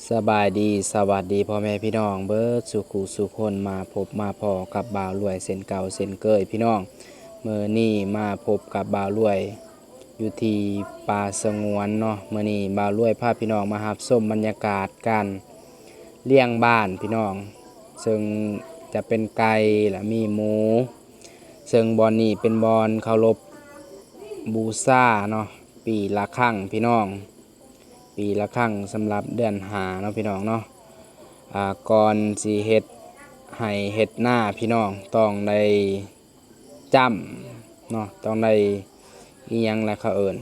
ສະບາຍດີ ສະຫວັດດີພໍ່ແມ່ພີ່ນ້ອງເບິດສູ່ຄູ່ສູ່ຄົນ ມາພົບມາພໍ້ກັບບ່າວລວຍເຊັ່ນເກົ່າເຊັ່ນເຄີຍພີ່ນ້ອງ. ມື້ນີ້ມາພົບກັບບ່າວລວຍຢູ່ທີ່ປ່າສະຫງວນເນາະ. ມື້ນີ້ບ່າວລວຍພາພີ່ນ້ອງມາຮັບຊົມບັນຍາກາດການລ້ຽງບ້ານພີ່ນ້ອງ, ເຊິ່ງຈະເປັນໄກ່ແລະມີໝູ, ເຊິ່ງບ່ອນນີ້ເປັນບ່ອນເຄົາລົບບູຊາເນາະ, ປີລະຄັ້ງພີ່ນ້ອງ. ປີລະຄັ້ງສຳລັບເດືອນຫ້າເນາະພີ່ນ້ອງເນາະ. ອາ ກ່ອນຊິເຮັດໄຮ່ເຮັດນາພີ່ນ້ອງຕ້ອງໄດ້ຈ້ຳເນາະ, ຕ້ອງໄດ້ອີ່ຫຍັງລະເຂົາເອີ້ນ,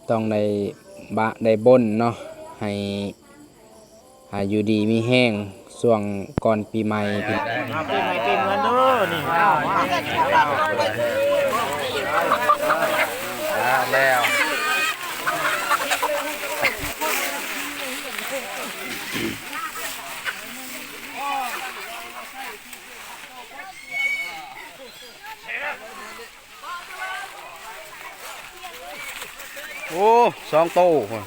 ຕ້ອງໄດ້ບະໄດ້ບົນເນາະ ໃຫ້ ໃຫ້ຢູ່ດີມີແຮງຊ່ວງກ່ອນປີໃໝ່. ປີໃໝ່ປີເງິນເດີນີ້ ມາແລ້ວ. ໂອ້ ສອງໂຕພຸ້ນ.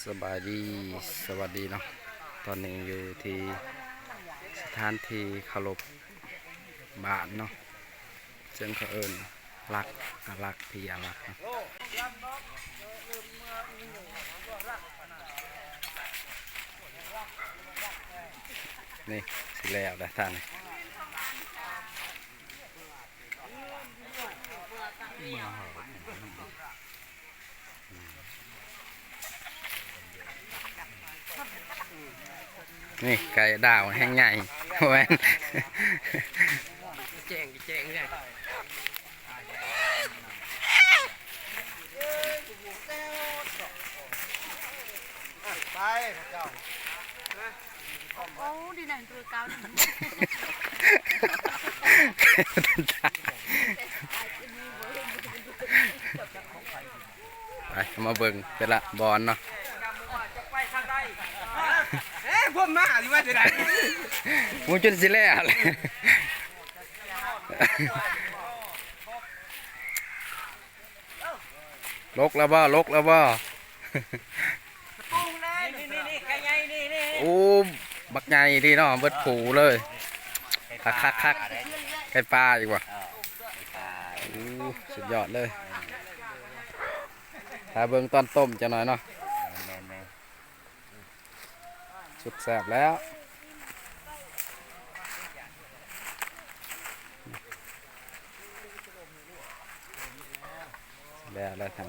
ສະບາຍດີ ສະຫວັດດີເນາະ, ຕອນນີ້ຢູ່ທີ່ສະຖານທີ່ເຄົາລົບບ້ານເນາະ, ເຊິ່ງເຂົາເອີ້ນ ລັກ ອາລັກ ພີອາລັກ. ນີ້ຊິແລ້ວແລ້ວທ່ານ. ນີ້ໄກ່ດາວແຮງໃຫຍ່ ແມ່ນ ແຈ້ງ ແຈ້ງເລີຍ. ໄປເຈົ້າ ໂອ້ ດີນາງຕົວເກົ່າ. ໄປ ມາເບິ່ງແຕ່ລະບ່ອນເນາະ. ເອີ ພວກມາຊິວ່າຈັ່ງໃດ ໝູຈົນຊິແລ້ວແຫຼະ. ລົກແລ້ວບໍ່? ລົກແລ້ວບໍ່? ໂອ້ ບັກໃຫຍ່ດີເນາະ, ເບິດພູເລີຍ. ຄັກໆໆ ໄກ່ປ່າອີກວ່າ. ໂອ້ ສຸດຍອດເລີຍ. ຖ້າເບິ່ງຕອນຕົ້ມຈັກໜ່ອຍເນາະ. ສຸດແຊບແລ້ວ ແລ້ວ ແລ້ວທາງ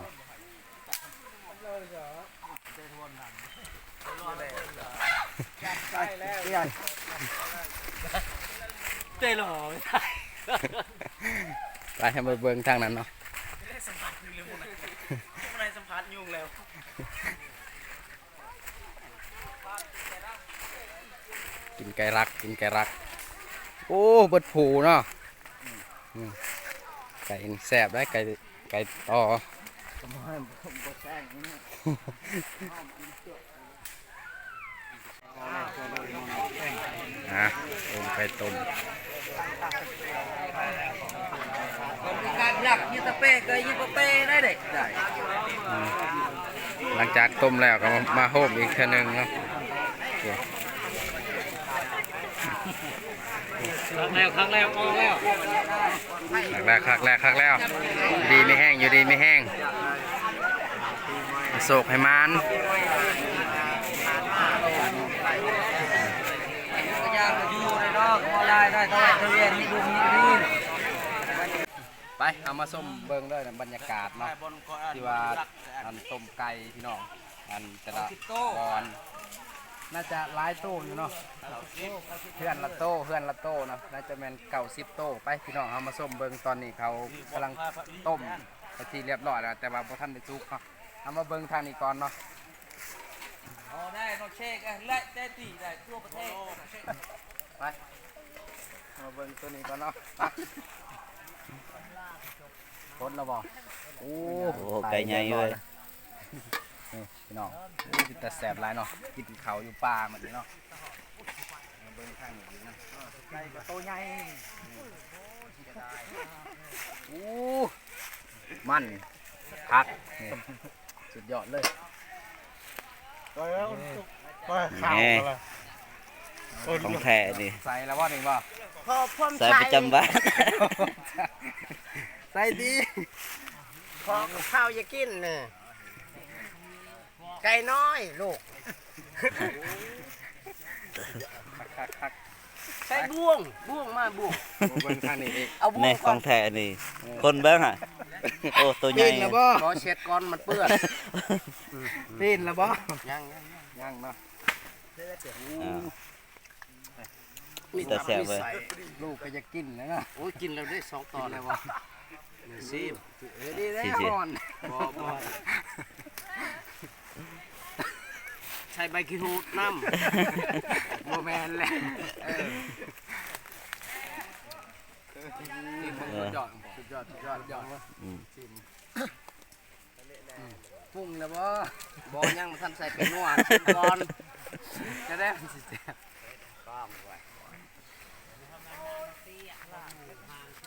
ເຕະຫຼໍ ໄປ ໃຫ້ມາເບິ່ງທາງນັ້ນເນາະ. ໄດ້ສຳຜັດຢູ່ແລ້ວ ບໍ່ໄດ້ສຳຜັດຍຸງແລ້ວ. ກິນໄກ່ລັກ ກິນໄກ່ລັກ. ໂອ້ ເບິດພູເນາະ. ອືມ ໄກ່ແຊບໄດ໋ ໄກ່ ໄກ່ຕໍ່. ອ່າ ຕົ້ມໄກ່ຕົ້ມ. ອືມ ຫຼັງຈາກຕົ້ມແລ້ວກໍມາ ມາໂຮມອີກເທື່ອໜຶ່ງເນາະ. ຄັກແລ້ວ ຄັກແລ້ວ ອອກແລ້ວ. ຄັກແລ້ວ ຄັກແລ້ວ ຄັກແລ້ວ. ຢູ່ດີມີແຮງ ຢູ່ດີມີແຮງ. ໃຫ້ໂຊກໃຫ້ໝານ. ໄປ ເຮົາມາຊົມເບິ່ງເດີ ບັນຍາກາດເນາະ ທີ່ວ່າອັນຕົ້ມໄກ່ພີ່ນ້ອງ. ອັນແຕ່ລະບ່ອນ ໜ້າຈະຫຼາຍໂຕຢູ່ເນາະ ເຮືອນລະໂຕ ເຮືອນລະໂຕເນາະ ໜ້າຈະແມ່ນເກົ້າສິບໂຕ. ໄປພີ່ນ້ອງ ເຮົາມາຊົມເບິ່ງ ຕອນນີ້ເຂົາກຳລັງຕົ້ມເປັນທີ່ລຽບຮ້ອຍແລ້ວ ແຕ່ວ່າບໍ່ທັນໄດ້ສຸກເນາະ. ເຮົາມາເບິ່ງທາງນີ້ກ່ອນເນາະ. ໄປ ມາເບິ່ງໂຕນີ້ກ່ອນເນາະ. ໄປ ພົ້ນແລ້ວບໍ່? ໂອ້ ໂອ້ ໄກ່ໃຫຍ່ເວີຍ. ນີ້ພີ່ນ້ອງ ໂອ້ ເປັນຕາແຊບຫຼາຍເນາະ ກິນເຂົ້າຢູ່ປ່າມື້ນີ້ເນາະ. ມາເບິ່ງທາງນີ້ອີກນະ ໄກ່ກໍໂຕໃຫຍ່. ອືມ ເສຍດາຍ. ໂອ້ ມັນຄັກ ສຸດຍອດເລີຍ. ໄປແລ້ວ ໄປ ແນ່ ຂາວແລ້ວ ຂອງແທ້ນີ້ ໃສ່ແລ້ວບໍ່ນີ້ບໍ່? ຂໍຄວາມ ໃສ່ປະຈຳບ້ານ ໃສ່ດີ ຂໍກັບເຂົ້າຢ່າກິນນີ້ ໄກ່ນ້ອຍລູກ ຄັກໆໆ ໃສ່ບ່ວງ ບ່ວງມາ ບ່ວງ ມາເບິ່ງທາງນີ້ອີກ ເອົາບ່ວງ ແນ່ ຂອງແທ້ນີ້ ເອີ ຄົນເບິ່ງຫະ ໂອ້ ໂຕໃຫຍ່ ປີ້ນແລ້ວບໍ່? ຂໍເຊັດກ່ອນມັນເປື້ອນ ປີ້ນແລ້ວບໍ່? ຍັງ ຍັງ ຍັງເນາະ ອ່າ ມີແຕ່ແຊບເວີຍ ລູກກໍຢາກກິນແລ້ວເນາະ ໂອ້ຍ ກິນແລ້ວເດ້ ສອງຕອນແລ້ວບໍ່? ຊິມ ເອີ ດີແລ້ວ ຊິໆ ບໍ່ ບໍ່ ໃສ່ໃບຂີ້ຫູດນຳ ບໍ່ແມ່ນແຫຼະ ເອີ ນີ້ ເອີ ສຸດຍອດ ສຸດຍອດ ສຸດຍອດ ຍອດ ອືມ ຊິມ ອືມ ປຸງແລ້ວບໍ່? ບໍ່ ຍັງບໍ່ທັນໃສ່ແປ້ງນົວ ຊິມກ່ອນ ຈະໄດ້ມັນຊິແຊບ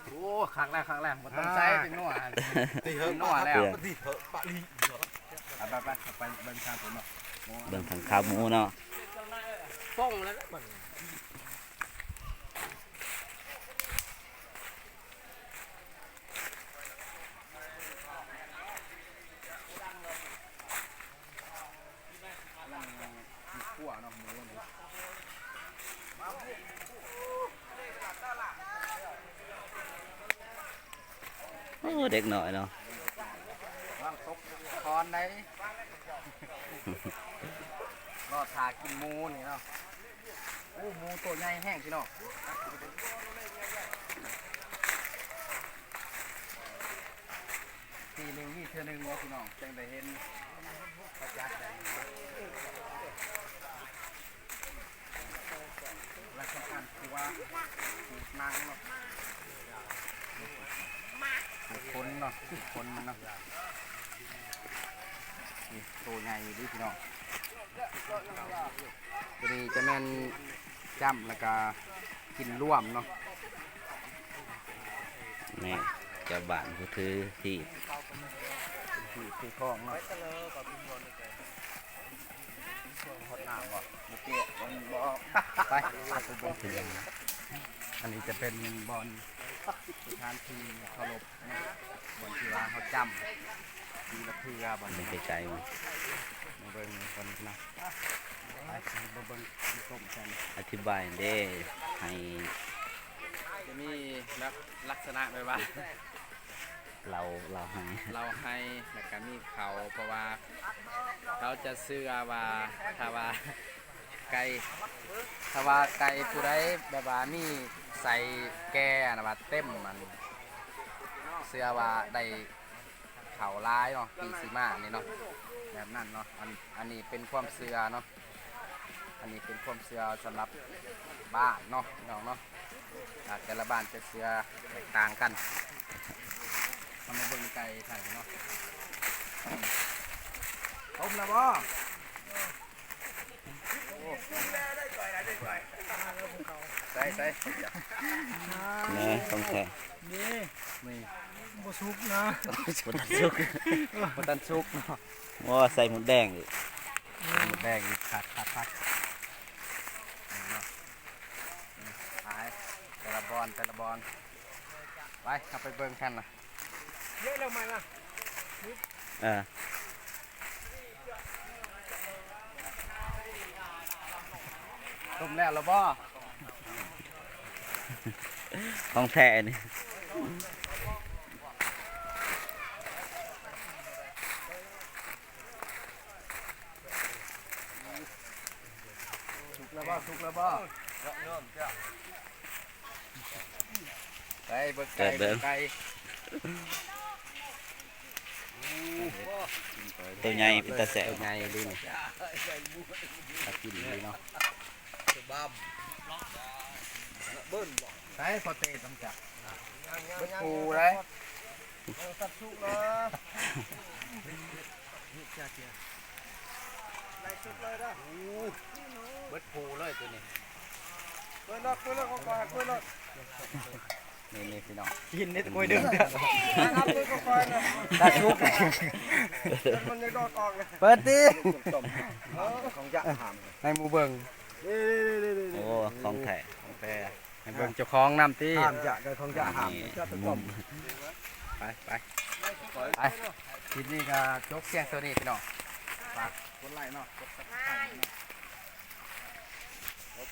ໂອ້ ຄັກແລ້ວ ຄັກແລ້ວ ບໍ່ຕ້ອງໃສ່ແປ້ງນົວ ອ່າ ຕິເຫີ ແປ້ງນົວແລ້ວ ຕິເຫີ ປະລີ ໄປ ໄປ ໄປ ໄປເບິ່ງທາງພຸ້ນເນາະ ເບິ່ງທາງຂາໝູເນາະ ປົງແລ້ວບັດນີ້. ໂອ້ ເດັກນ້ອຍເນາະ ລະວັງຕົກຄອນໄດ ລໍຖ້າກິນໝູນີ້ເນາະ. ໂອ້ ໝູໂຕໃຫຍ່ແຮງພີ່ນ້ອງ ປີໜຶ່ງມີເທື່ອໜຶ່ງເນາະພີ່ນ້ອງ ຈັ່ງໄດ້ເຫັນປະຈັກແບບນີ້ ແລະສຳຄັນຄືວ່າຂູດໜັງເນາະ ຂູດຂົນເນາະ ຂູດຂົນມັນເນາະ ນີ້ໂຕໃຫຍ່ຢູ່ເດ້ພີ່ນ້ອງ. ຕົວນີ້ຈະແມ່ນຈ້ຳ ແລ້ວກະກິນລວມເນາະ ນີ້ເຈົ້າບ້ານຜູ້ຖືທີ່ ຖື ຖືຂອງເນາະ ຮອດນ້ຳບໍ່? ບໍ່ເກຍ ບໍ່ ບໍ່ ໄປ ໄປເບິ່ງຄືຫຍັງ ອັນນີ້ຈະເປັນບ່ອນສະຖານທີ່ເຄົາລົບ ບ່ອນທີ່ວ່າເຮົາຈ້ຳ ທີ່ລະເພື່ອ ບ່ອນນີ້ ໄກໆ ມາເບິ່ງບ່ອນນີ້ນະ ໄປ ມາເບິ່ງຕົ້ມກັນ ອະທິບາຍເດ້ ໃຫ້ ຈະມີແບບລັກສະນະແບບວ່າ ເລົ່າ ເລົ່າໄຮ່ ເລົ່າໄຮ່ ແລ້ວກະມີເຂົ້າ ເພາະວ່າເຂົາຈະເຊື່ອວ່າ ຖ້າວ່າ ໄກ່ ຖ້າວ່າໄກ່ຜູ້ໃດແບບວ່າມີໄສ້ແກ່ ອັນວ່າເຕັມ ອັນ ເຊື່ອວ່າໄດ້ເຂົ້າຫຼາຍເນາະ ປີຊິມານີ້ເນາະ ແບບນັ້ນເນາະ ອັນ ອັນນີ້ເປັນຄວາມເຊື່ອເນາະ ອັນນີ້ເປັນຄວາມເຊື່ອສຳລັບບ້ານເນາະ ພີ່ນ້ອງເນາະ ອ່າ ແຕ່ລະບ້ານຈະເຊື່ອແຕກຕ່າງກັນ ເຮົາມາເບິ່ງໄກ່ໄທເນາະ ຕົ້ມແລ້ວບໍ່? ໃສ່ ໃສ່ ແນ່ ຂອງແທ້ ນີ້ ນີ້ ບໍ່ສຸກນະ ບໍ່ທັນສຸກ ບໍ່ທັນສຸກເນາະ ໂອ້ ໃສ່ໝົດແດງອີກ ໝົດແດງອີກ ຄັກໆໆ ນີ້ເນາະ ນີ້ ໄປ ແຕ່ລະບ່ອນ ແຕ່ລະບ່ອນ ໄປ ເຮົາໄປເບິ່ງກັນນະ ເຍອະແລ້ວມັນນະ ເອີ ຕົ້ມແລ້ວລະບໍ່? ຂອງແທ້ນີ້ ສຸກແລ້ວບໍ່? ສຸກແລ້ວບໍ່? ໄປເບິ່ງໄກ່ ເບິ່ງໄກ່ ໂຕໃຫຍ່ເປັນຕາແຊບ ໂຕໃຫຍ່ເດ້ນີ້ ຕາກິນເດ້ເນາະ ໃສ່ພໍເຕດຳຈັກ ເບິດພູໄດ໋ ເອີ ຕັດສຸກເລີຍ. ໄດ້ສຸກເລີຍເດີ ໂອ້ ເບິດພູເລີຍຕົວນີ້ ເປີດໂລດ ເປີດໂລດ ເປີດໂລດ. ນີ້ໆ ພີ່ນ້ອງ ກິນໃນໂກຍດຶງ ຕາສຸກ ມັນຍັງດອກອອກເລີຍ ເປີດຕິ ຂອງຢາກຫາມ ໃຫ້ໝູ່ເບິ່ງ ນີ້ໆໆໆ ໂອ້ ຂອງແທ້ ຂອງແທ້ ໃຫ້ເບິ່ງເຈົ້າຂອງນຳຕິ ຫາມຢາກ ຂອງຢາກຫາມ ນີ້ ມຸມ ໄປ ໄປ ໄປ ຄລິບນີ້ກໍຈົບພຽງເທົ່ານີ້ພີ່ນ້ອງ ຝາກກົດໄລເນາະ ກົດ Subscribe ເນາະ.